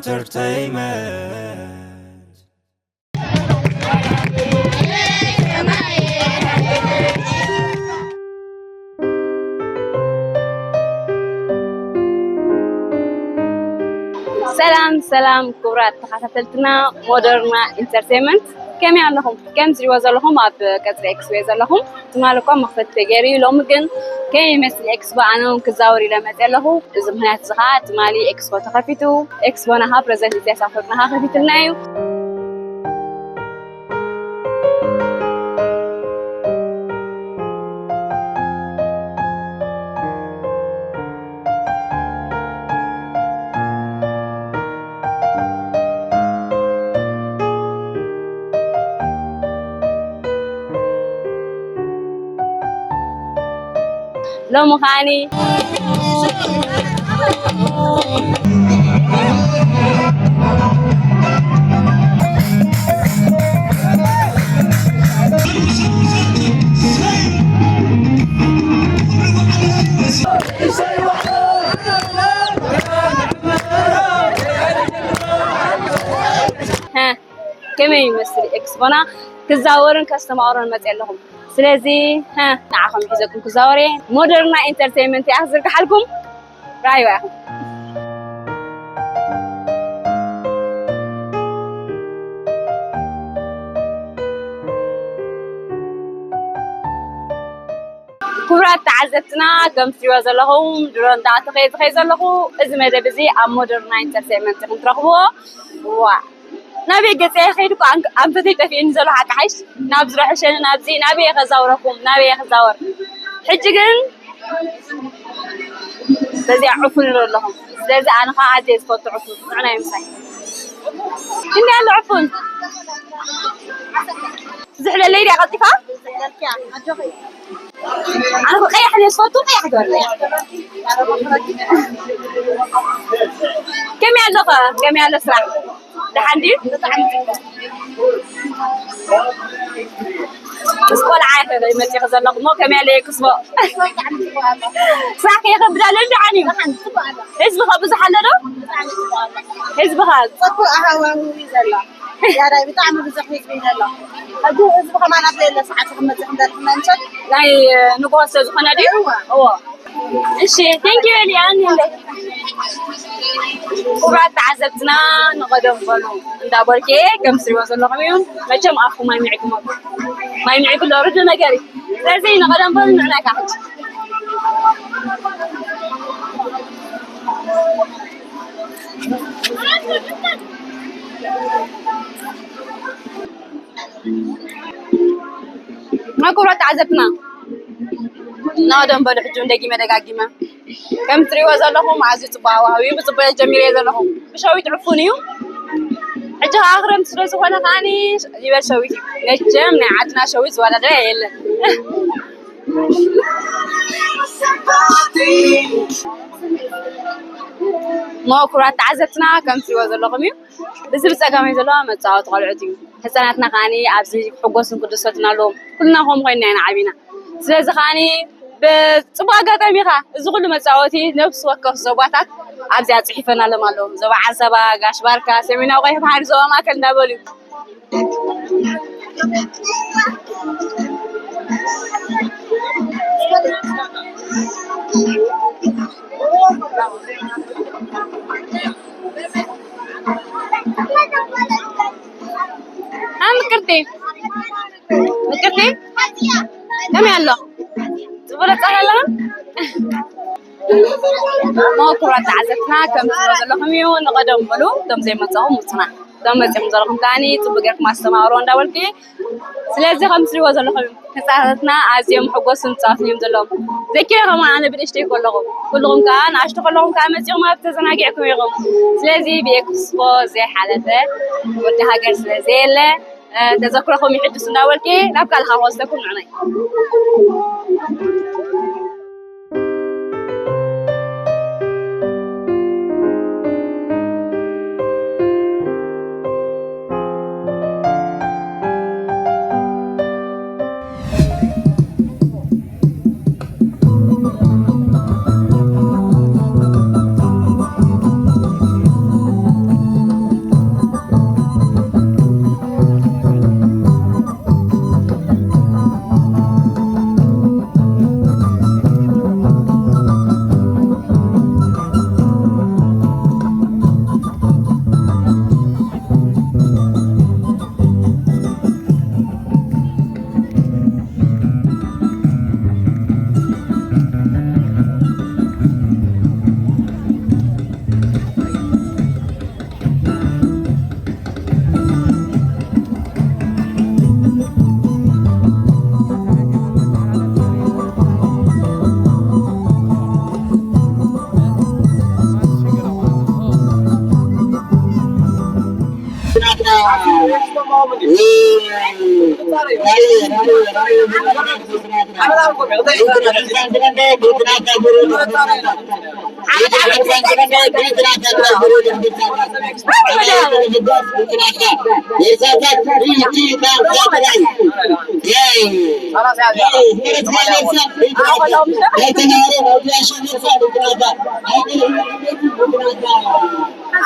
Entertainment. ሰላም ሰላም ክቡራት ተኸታተልትና ሞደርና ኢንተርቴንመንት፣ ከመይ ኣለኹም? ከም ትሪእዎ ዘለኹም ኣብ ቀጽሪ ኤክስፖ እየ ዘለኹም። ትማሊ እኳ መኽፈቲ ተገይሩ እዩ። ሎሚ ግን ከመይ ይመስል ኤክስፖ? ኣነ እውን ክዛወር ኢለ መፅእ ኣለኹ። እዚ ምኽንያት እዚ ከዓ ትማሊ ኤክስፖ ተኸፊቱ። ኤክስፖና ከዓ ፕረዚደንት ኢሳያስ ኣፈወርቅና ከዓ ከፊትልና እዩ። ሎሚ ኸዓኒ ከመይ ይመስል ኤክስፖና? ክዛወርን ከስተማቕሮን መፅእ ኣለኹም። ስለዚ ንዓኹም ሒዘኩም ክዛወር እየ። ሞደርና ኢንተርቴይንመንት እያ ክዝርግሓልኩም። ራይዋ ኢኹም። ክቡራት ተዓዘብትና፣ ከም ትሪእዎ ዘለኹም ድሮ እንዳኣተኸ ዝኸይ ዘለኹ፣ እዚ መደብ እዚ ኣብ ሞደርና ኢንተርቴይንመንት ኢኹም ትረኽብዎ። ዋ፣ ናበይ ገፀ ከይዱ እኮ ኣንፈተይ ጠፊእኒ ዘሎ ሓቂ ሓይሽ፣ ናብ ዝረሐሸኒ ናብዚ ናበይ ከዛውረኩም፣ ናበይ ከዛወር። ሕጂ ግን በዚኣ ዕፉን ኣለኹም። ስለዚ ኣነ ከዓ ኣዝየ ዝፈቱ ዕፉን ንዕናይ ምሳይ። እንዲ ኣሎ ዕፉን ዝሕለለይ ድያ ቀልጢፋ? ኣነ እኮ ቀያሕ እየ ዝፈቱ፣ ቀያሕ ገበርለይ። ከመይ ኣለኸ? ከመይ ኣሎ ስራሕ? ደሓን ድዩ? ምስ ቆልዓ ኢኸ መፂኺ ዘለኹ እሞ ከመይ ኣሎ የክስቦ? ስራሕ ከ ይኸብድ ኣሎ? ደሓን እዩ። ህዝቢ ኸ ብዙሕ ኣሎ ዶ? ህዝቢ ኸ? ፅቡቅ ኣሃዋዊ እዩ ዘሎ። ያዳይ ብጣዕሚ ብዙሕ ህዝቢ እዩ ዘሎ። ሕጂ ህዝቢ ከማን ኣብ ዘየለ ሰዓት ክመፅእ ክንደርፍ መንቸት ናይ ንግሆ ስለ ዝኾነ ድዩ? እዎ። እዎ። እሺ፣ ቴንክ ዩ ኤልያን። ክቡራት ተዓዘብትና ንቐደም በሉ እንዳበልኩ እየ። ከም ትሪእዎ ዘለኹም እዩ። መቸም ኣፍኩም ኣይምዕግሞ። ማይ ምዕጉ ኣሎ ርዱ ነገር እዩ። ስለዚ ንቐደም በሉ ንዕና ኢኻ ሕጂ። ክቡራት ተዓዘብትና፣ ንቐደም በሉ ሕጂ እውን ደጊመ ደጋጊመ። ከም ትሪእዎ ዘለኹም ኣዝዩ ጽቡቕ ሃዋህው እዩ። ብጽቡቕ እየ ጀሚረዮ ዘለኹ። ብሸዊት ዕፉን እዩ። ሕጂ ኸዓ ክረምቲ ስለ ዝኾነ ከዓኒ ይበል ሸዊት እዩ። መቸም ናይ ዓድና ሸዊት ዝወዳደር የለን። እሞ ክቡራት ተዓዘብትና ከም ትሪእዎ ዘለኹም እዩ። እዚ ብጸጋመይ ዘለዋ መጻወቲ ቆልዑት እዩ። ህጻናትና ከዓኒ ኣብዚ ክሕጎሱን ክድሰቱን ኣለዎም። ኩልና ከምኡ ኮይንና ኢና ዓቢና። ስለዚ ከዓኒ ብጽቡቕ ኣጋጣሚ ኢኻ እዚ ኩሉ መጻወቲ ነፍሲ ወከፍ ዞባታት ኣብዚ ኣጽሒፈናሎም ኣለዉ። ዞባ ዓንሰባ፣ ጋሽ ባርካ፣ ሰሜናዊ ቀይሕ ባሕሪ ዞባ ማእከል እንዳበሉ እዩ። ኣ ምቅርቲ ምቅርቲ ከመይ ኣሎ? ጽቡቅ ጸላ ኣለኹም። እሞ ክቡራት ተዓዘብትና ከም ትሪእዎ ዘለኹም እዩ። ንቐደም በሉ፣ እቶም ዘይመጻኹም ውጹና። እቶም መጺኹም ዘለኹም ከዓኒ ጽቡቅ ጌርኩም ኣስተማቕርዎ እንዳበልኩ እየ። ስለዚ ከም ትሪእዎ ዘለኹም እዩ። ህጻናትና ኣዝዮም ሕጎስን ጻወትን እዮም ዘለዎም። ዘኪረ ከማን ኣነ ብንእሽተይ ከለኹ፣ ኩልኹም ከኣ ንኣሽቱ ከለኹም ከኣ መጺኹም ኣብ ተዘናጊዕኩም ኢኹም። ስለዚ ብኤክስፖ ዘይሓለፈ ወዲ ሃገር ስለ ዘየለ፣ እ፣ ተዘክሮኹም ይሕድሱ እንዳበልኩ ናብ ካልኻ ክወስደኩም ንዕናይ።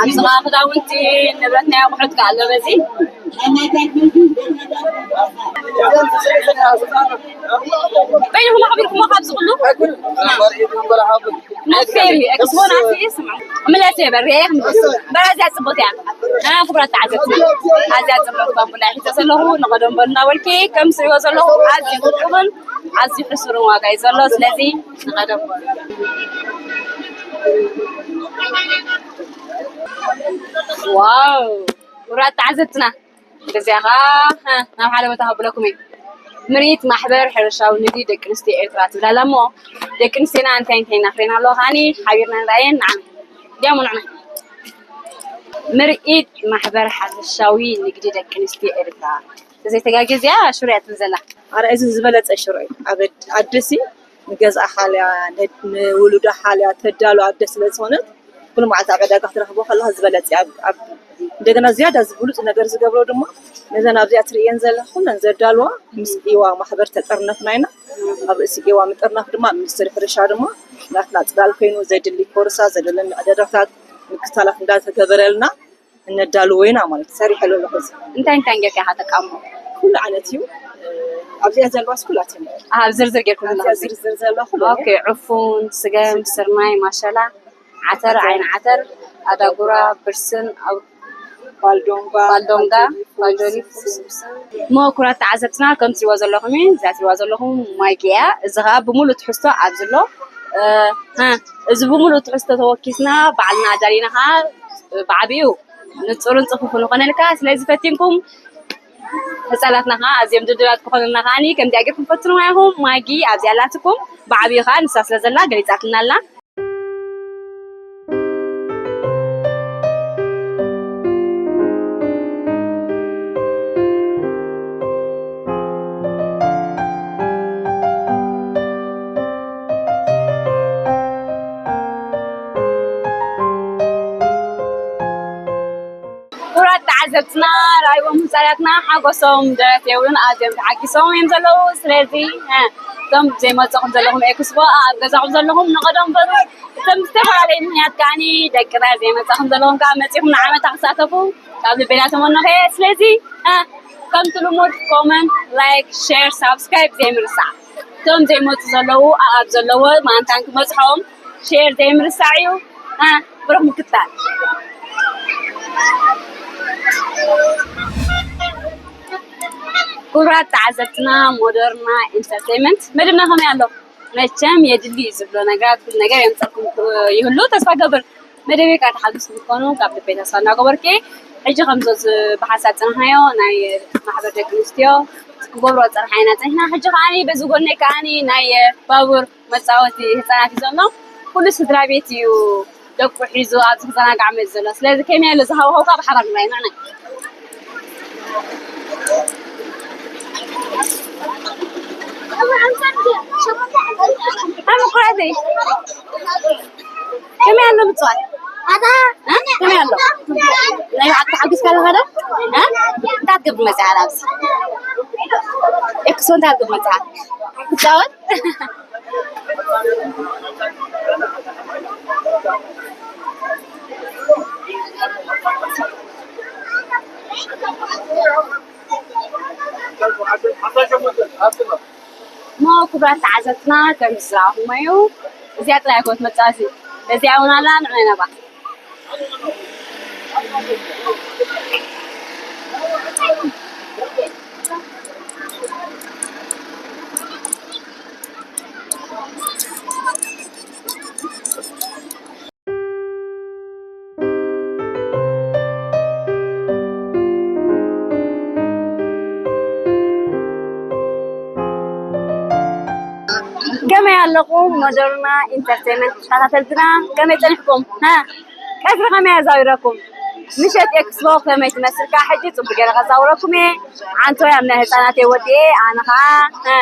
ኣብዚ ኸዓ ክዳውንቲ፣ ንብረት ናይ ኣቑሑት ከኣ ኣሎ በዚ። በይንኹም ኣኽቢርኩሞ ካብዚ ኩሉ? መርኢት እንበላ ሓቡ። መፍትሒ ኤክስፖ ናት፣ ስማ። ምለስ እየ በርየ፣ ምለስ። በረ ኣዝያ ጽብቕቲ እያ። እ፣ ክቡራት ተዓዘብቲ፣ ኣዝያ ጽብቕቲ ባምቡላ ሒዘ ዘለኹ፣ ንቐደም በሉ እናበልኪ፣ ከም ትሪእዎ ዘለኹም ኣዝዩ ውቁብን ኣዝዩ ሕሱርን ዋጋ እዩ ዘሎ። ስለዚ ንቐደም በሉ። ዋው! ክቡራት ተዓዘብትና፣ በዚኣ ኸዓ፣ እ፣ ናብ ሓደ ቦታ ከብለኩም እየ። ምርኢት ማሕበር ሕርሻዊ ንግዲ ደቂ ኣንስትዮ ኤርትራ ትብል ኣላ እሞ፣ ደቂ ኣንስትዮና እንታይ እንታይ እናፍረየና ኣለዋ ከዓኒ ሓቢርና ንርኣየን። ንዓም፣ ዲያሞ ንዕና። ምርኢት ማሕበር ሓርሻዊ ንግዲ ደቂ ኣንስትዮ ኤርትራ። ተዘይተጋግየ እዚኣ ሽሮ እያ ትብል ዘላ። ኣረ፣ እዚ ዝበለጸ ሽሮ እዩ። ኣብ ኣድ-፣ ኣደሲ ንገዝኣ ሓልያ፣ ን-፣ ንውሉዳ ሓልያ ተዳሉ ኣደ ስለ ዝኾነት፣ ኩሉ መዓልቲ ኣብ ዕዳጋ ክትረኽቦ ከለኻ ዝበለጸ እዩ። ኣብ፣ ኣብ፣ እንደገና ዝያዳ ብሉጽ ነገር ዝገብሮ ድማ፣ ነዘን ኣብዚኣ ትርእየን ዘለኻ ኩለን ዘዳልዋ ምስ ኢዋ ማሕበር ተጠርነፍና ኢና። ኣብ ርእሲ ኢዋ ምጥርናፍ ድማ፣ ኣብ ሚኒስትሪ ሕርሻ ድማ ናትና ጽላል ኮይኑ፣ ዘድሊ ኮርሳ፣ ዘድሊ መዕደርታት፣ ምክታላት እንዳተገበረልና እነዳልዎ ኢና ማለት እዩ። ሰሪሐሉ ኣለኹ። እዚ እንታይ እንታይ ጌርካ ኢኻ ተቃሞ? ኩሉ ዓይነት እዩ። ኣብዚኣ ዘለዋስ ኩላተን እየን። ኣብ ዝርዝር ጌርኩም ኣብዚኣ ዘለኹም? ዝርዝር ዘለዋ ኩሉ እየን። ኦኬ፣ ዕፉን፣ ስገም፣ ስርናይ፣ ማሸላ፣ ዓተር፣ ዓይኒ ዓተር፣ ኣዳጉራ፣ ብርስን፣ ኣብ ባልዶንጋ፣ ባልዶንጋ፣ ባልዶኒ፣ ፍስፍስን። እሞ ክቡራት ተዓዘብትና፣ ከም ትሪእዎ ዘለኹም እዩ። እዛ ትሪእዎ ዘለኹም ማጊ እያ። እዚ ኸኣ ብምሉእ ትሕዝቶ ኣብዚ ኣሎ። እ፣ እ፣ እዚ ብምሉእ ትሕዝቶ ተወኪስና ባዕልና ኣዳሊና ኸኣ ብዓቢኡ ንጹርን ጽፉፍን ይኾነልካ። ስለዚ ፈቲንኩም ህጻናትና ኸዓ ኣዝዮም ድልዱላት ክኾኑልና ኸዓኒ ከምዚኣ ጌርኩም ፈትንዋ ኢኹም። ማጊ ኣብዚኣ ኣላትኩም። ብዓቢኡ ኸዓ ንሳ ስለ ዘላ ገሊጻትልና ኣላ። ክቡራት ተዓዘብትና፣ ራእይዎም ህፃናትና ሓጎሶም ደረት የብሉን፣ ኣዝዮም ተሓጊሶም እዮም ዘለዉ። ስለዚ፣ እ፣ እቶም ዘይመፀኹም ዘለኹም ኤክስፖ ኣብ ገዛኹም ዘለኹም ንቐደም በሩ። እቶም ብዝተፈላለየ ምኽንያት ከዓኒ ደቅና ዘይመፀኹም ዘለኹም ከዓ መፂኹም ንዓመታ ክሳተፉ ካብ ልቤና ተመነኹ እየ። ስለዚ፣ እ፣ ከምቲ ልሙድ ኮመንት፣ ላይክ፣ ሼር፣ ሳብስክራይብ ዘይምርሳዕ። እቶም ዘይመፁ ዘለዉ ኣብ ዘለዉ ማንታን ክመፅሖም ሼር ዘይምርሳዕ እዩ። እ፣ ብሩኽ ምክትታል። ክቡራት ተዓዘብትና፣ ሞደርና ኢንተርቴይንመንት መደብና ከመይ ኣሎ? መቸም የድሊ እዩ ዝብሎ ነገራት፣ ኩሉ ነገር የምፀልኩም ይህሉ ተስፋ ገብር። መደበይ ከዓ ተሓጒስኩም ትኾኑ ካብ ልበይ ተስፋ እናገበርኩ፣ ሕጂ ከምዞ ዝ-፣ ብሓንሳብ ዝፀናሕናዮ ናይ ማሕበር ደቂ ኣንስትዮ ክገብሮ ዝፀናሕና ኢና ፀኒሕና። ሕጂ ከዓኒ በዚ ጎነይ ከዓኒ ናይ ባቡር መጻወቲ ህጻናት እዩ ዘሎ። ኩሉ ስድራ ቤት እዩ ደቁ ሒዙ ኣብዚ ክዘናጋዕ መፂኡ ዘሎ። ስለዚ ከመይ ኣሎ ዝሃወኸውካ ብሓባር ንርኣይ። ንዕናይ። ኣይ ምኩራተይ። ከመይ ኣሎ ምጽዋት? እ? ከመይ ኣሎ? ናይ ብሓቂ ተሓጒስካ ኣለኻ ዶ? እ? እንታይ ክትገብር መጺኻ ኣብዚ? ኤክስፖ እንታይ ክትገብር መጺኻ? ክትጻወት? እሞ ክቡራት ተዓዘብትና፣ ከም ዝረኣኹሞ እዩ፣ እዚኣ ጥራይ ኣይኮነት መጻወቲ፣ እዚኣ እውን ኣላ፣ ንዕናይ ናብኣ። ከመይ ኣለኹም ሞደርና ኢንተርቴይንመንት ተኸታተልትና? ከመይ ጸኒሕኩም? ሃ? ቀትሪ ከመይ ኣዛዊረኩም? ምሸት ኤክስፖ ከመይ ትመስልካ? ሕጂ ጽቡቅ ገይረ ከዛውረኩም እየ። ዓንቶይ ኣብ ናይ ህፃናት እየ ወዲኤ፣ ኣነ ከዓ እ፣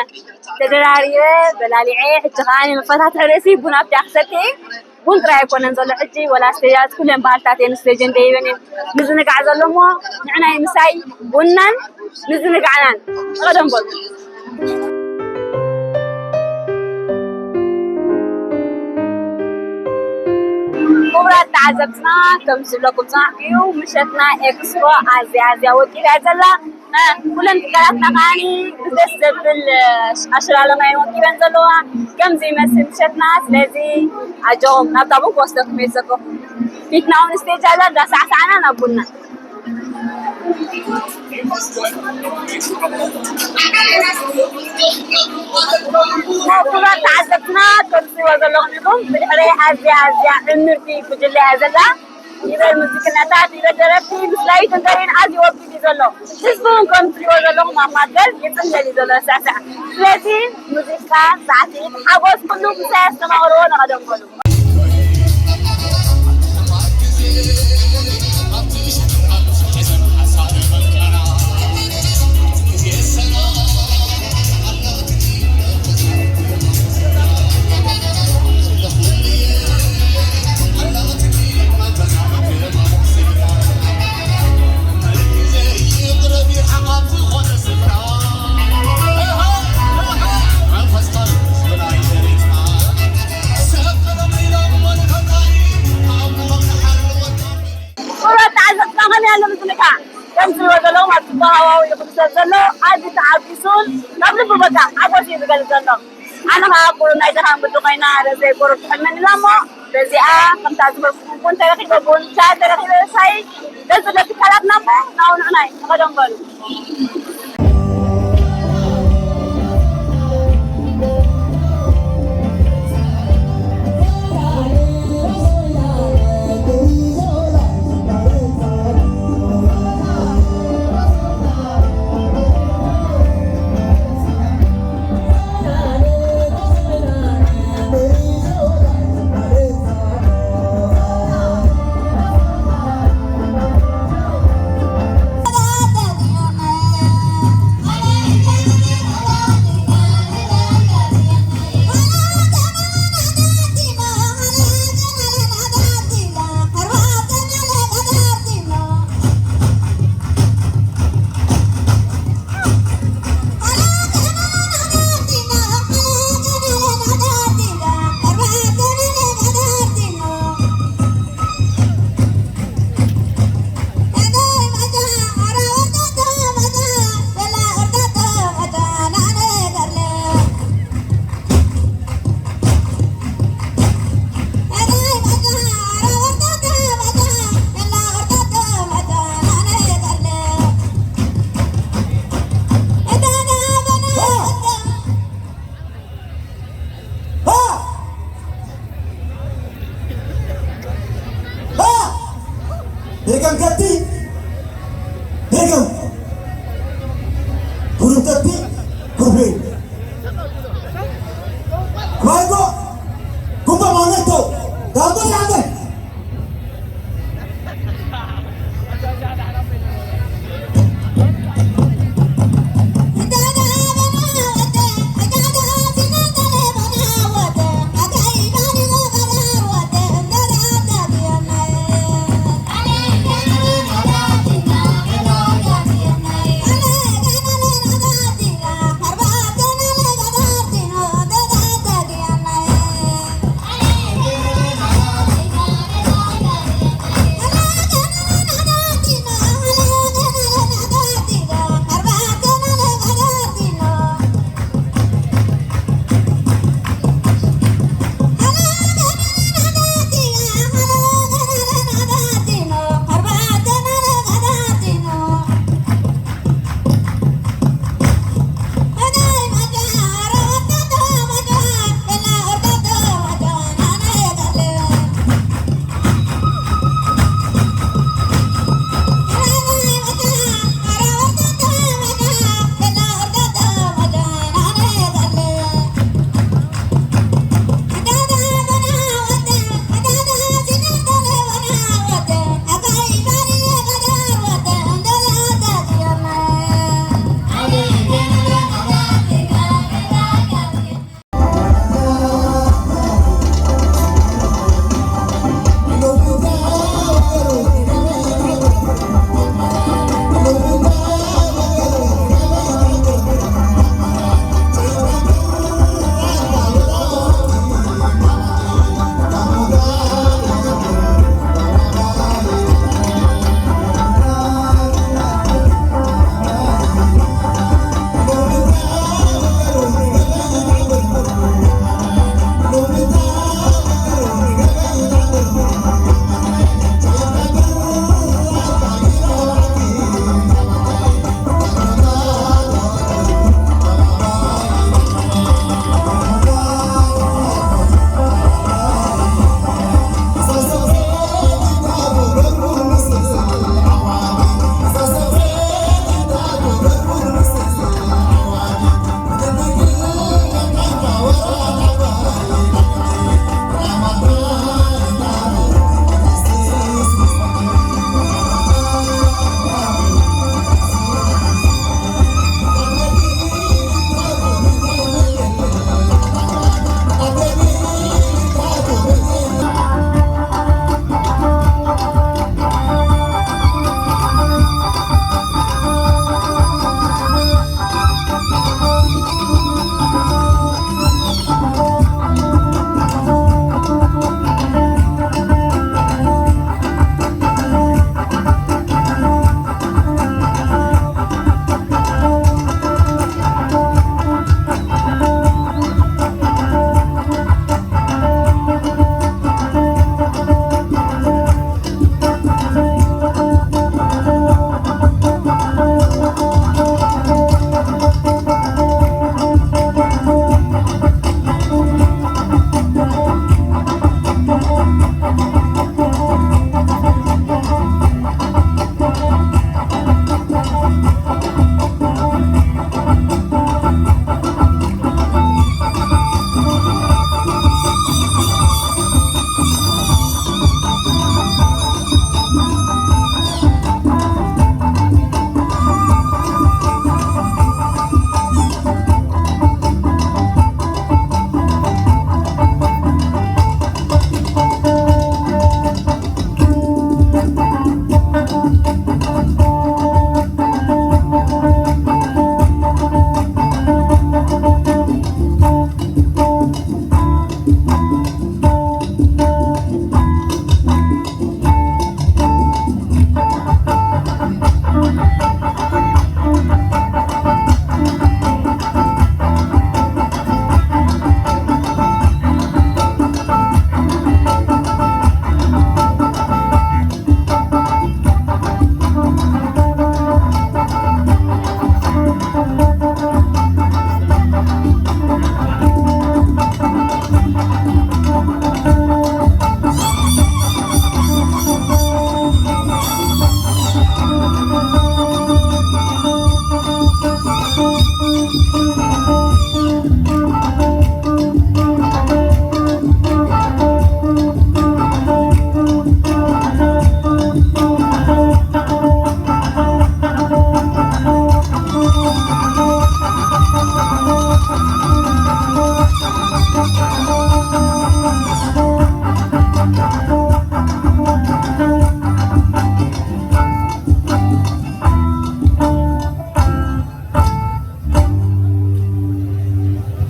ተደራሪበ በላሊዐ። ሕጂ ከዓ መፈታትሒ ርእሲ ቡን ኣብቲ ክሰቲ እየ። ቡን ጥራይ ኣይኮነን ዘሎ ሕጂ፣ ወላ ስቴጃት ኩለን ባህልታት እየን ስቴጅ እንደይበን እየን ምዝንጋዕ ዘሎ እሞ፣ ንዕናይ ምሳይ ቡናን ምዝንጋዕናን ቀደም በሉ። ክቡራት ተዓዘብትና፣ ከም ዝብለኩም ዝፀናሕኩ እዩ፣ ምሸትና ኤክስፖ ኣዝያ ኣዝያ ወቂባ እያ ዘላ። እ፣ ኩለን ትካላትና ከዓኒ ብደስ ዘብል፣ እ፣ ኣሸላልማ እየን ወቂበን ዘለዋ። ከምዚ ይመስል ምሸትና። ስለዚ ኣጆኹም፣ ናብታ ቡን ክወስደኩም እየ ዘለኹ። ፊትና እውን ስቴጅ ኣላ፣ እንዳሳዕሳዕና ናብ ቡና። ክቡራት ተዓዘብትና፣ ከምዚ ትሪእዎ ዘለኹም ኢኹም፣ ብድሕረይ ኣዝያ ኣዝያ ዕምርቲ ጉጅለ እያ ዘላ። ይበል ሙዚቀኛታት፣ ይበል ደረፍቲ፣ ምስ ላይትን ገሪን ኣዝዩ ወቂቡ እዩ ዘሎ። ህዝቢ እውን ከም ትሪእዎ ዘለኹም ኣብ ማእከል ይጽለል እዩ ዘሎ፣ ሳዕሳዕ። ስለዚ ሙዚቃ፣ ሳዕስዒት፣ ሓጎስ፣ ኩሉ ምሳይ ኣስተማቕርዎ ንቐደም በሉ። ክቡራት ተዓዘብትና፣ ከመይ ኣሎ ምዝንጋዕ? ከም ትሪእዎ ዘለኹም ኣብ ጽቡቕ ሃዋህው እዩ ዝግበር ዘሎ። ኣዝዩ ተሓጒሱን ካብ ልቡ በቃ ሓጎስ እዩ ዝገልጽ ዘሎ። ኣነ ኸዓ ቁሩብ ናይ ድኻም ግዲ ኮይና፣ ርእሰይ ቁሩብ ትሕመኒ ኣላ እሞ፣ በዚኣ ከምታ ዝበልኩኹም ቡን ተረኺበ፣ ቡን ሻሂ ተረኺበ፣ ሳይ ገጽ ለትካላትና እሞ፣ ናብኡ ንዕናይ ንኸደም በሉ።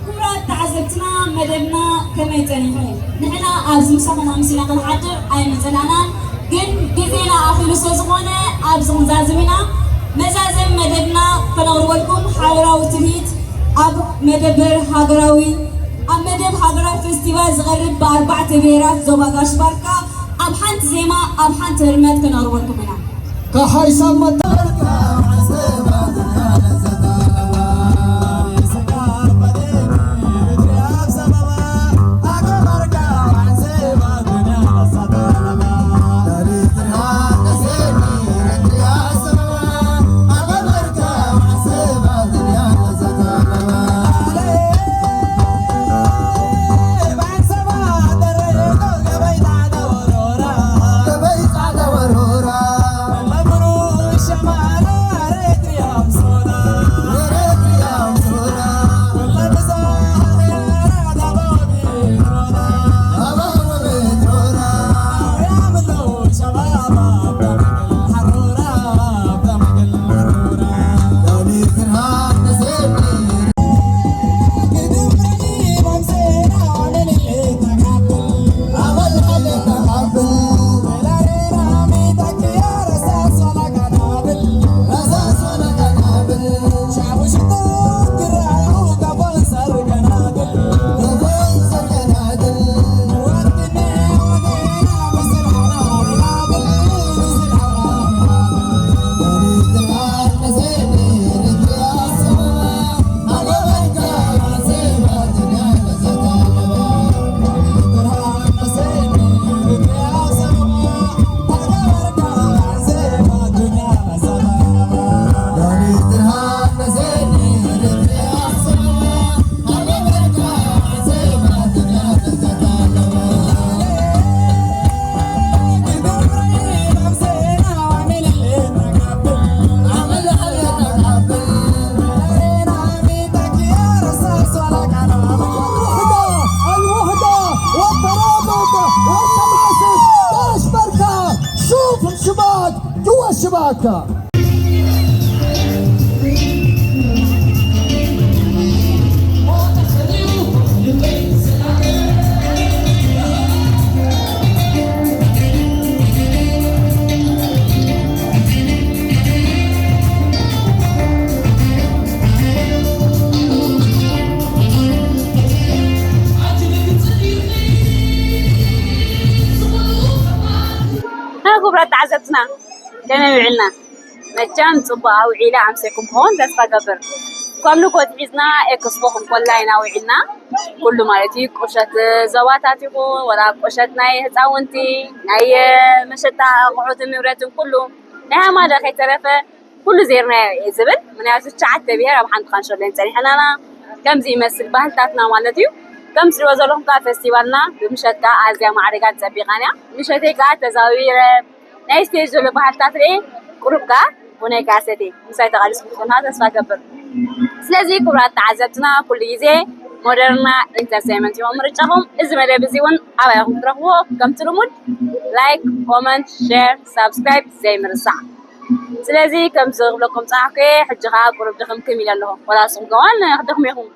ክቡራት ተዓዘብትና፣ መደብና ከመይ ጸኒሑ? ንሕና ኣብዚ ምሳኹም ኣምሲና ክንሓድር ኣይምጸናናን፣ ግን ግዜና ኣኺሉ ስለ ዝኾነ ኣብዚ ክንዛዝም ኢና። መዛዘም መደብና ከነቕርበልኩም ሓበራዊ ትርኢት ኣብ መደበር ሃገራዊ፣ ኣብ መደብ ሃገራዊ ፌስቲቫል ዝቐርብ ብኣርባዕተ ብሄራት ዞባ ጋሽ ባርካ ኣብ ሓንቲ ዜማ ኣብ ሓንቲ ህርመት ከነቕርበልኩም ኢና። ከሓይሳብ መጣ الوحدة، الوحدة والترابط والتماسك. باش بركة، شوف الشباك جوا الشباك. ክቡራት ተዓዘብትና፣ ከመይ ውዒልና? መቸም ጽቡቕ ኣውዒለ ኣምሴኩም ክኸውን ተስፋ ገብር። ከም ንጎት ሒዝና ኤክስፖ ክንኮላ ኢና ውዒልና። ኩሉ ማለት እዩ፣ ቁሸት ዞባታት ይኹን፣ ወላ ቁሸት ናይ ህፃውንቲ፣ ናይ መሸጣ ኣቑሑትን ንብረትን ኩሉ፣ ናይ ሃማደ ከይተረፈ ኩሉ ዜርናዮ እየ ዝብል። ምክንያቱ ትሽዓተ ብሄር ኣብ ሓንቲ ካንሸሎን ጸኒሕናና። ከምዚ ይመስል ባህልታትና ማለት እዩ። ከም ትሪእዎ ዘለኹም ከዓ ፌስቲቫልና ብምሸት ከዓ ኣዝያ ማዕሪጋን ጸቢቓን እያ። ምሸተይ ከዓ ተዛዊረ ናይ ስቴጅ ዘሎ ባህልታት ርኤ፣ ቁሩብ ከኣ ቡነይ ከኣ ሰትየ፣ ምሳይ ተቓሊስኩም ትኾኑ ተስፋ እገብር። ስለዚ ክቡራት ተዓዘብትና፣ ኩሉ ግዜ ሞደርና ኢንተርቴይንመንት ይኹን ምርጫኹም። እዚ መደብ እዚ እውን ኣበይ ኢኹም ትረኽብዎ? ከምቲ ልሙድ ላይክ፣ ኮመንት፣ ሼር፣ ሳብስክራይብ ዘይምርሳዕ። ስለዚ ከምዚ ክብለኩም ጸሓፍኩ እየ። ሕጂ ከኣ ቁሩብ ድኽምክም ኢለ ኣለኹ። ወላ ንስኹም ከማን ክትደኽሙ ኢኹም።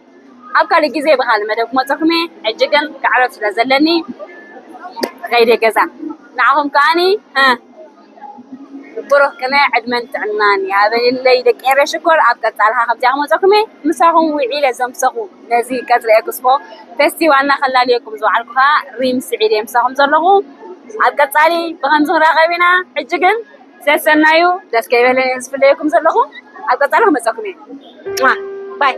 ኣብ ካልእ ግዜ ብኻልእ መደብ ክመጸኩም እየ። ሕጂ ግን ክዕረፍ ስለ ዘለኒ ክኸይድ እየ ገዛ። ንዓኹም ከኣኒ፣ ሀ፣ ብሩኽ ቅነ ዕድመን ጥዕናን ይሃበለይ ደቂ ኤረይ ሽኮር። ኣብ ቀጻሊ ኸኣ ከምዚኣ ክመጸኩም እየ። ምሳኹም ውዒለ ዘምሰኹ ነዚ ቀጽሪ ኤክስፖ ፌስቲቫልና ከላልየኩም ዝወዓልኩ ኸኣ ሪም ስዒድ እየ ምሳኹም ዘለኹ። ኣብ ቀጻሊ ብኸምዚ ክንራኸብ ኢና። ሕጂ ግን ሰሰናዩ ደስ ከይበለኒ ዝፍለየኩም ዘለኹ። ኣብ ቀጻሊ ክመጸኩም እየ። ሟ፣ ባይ።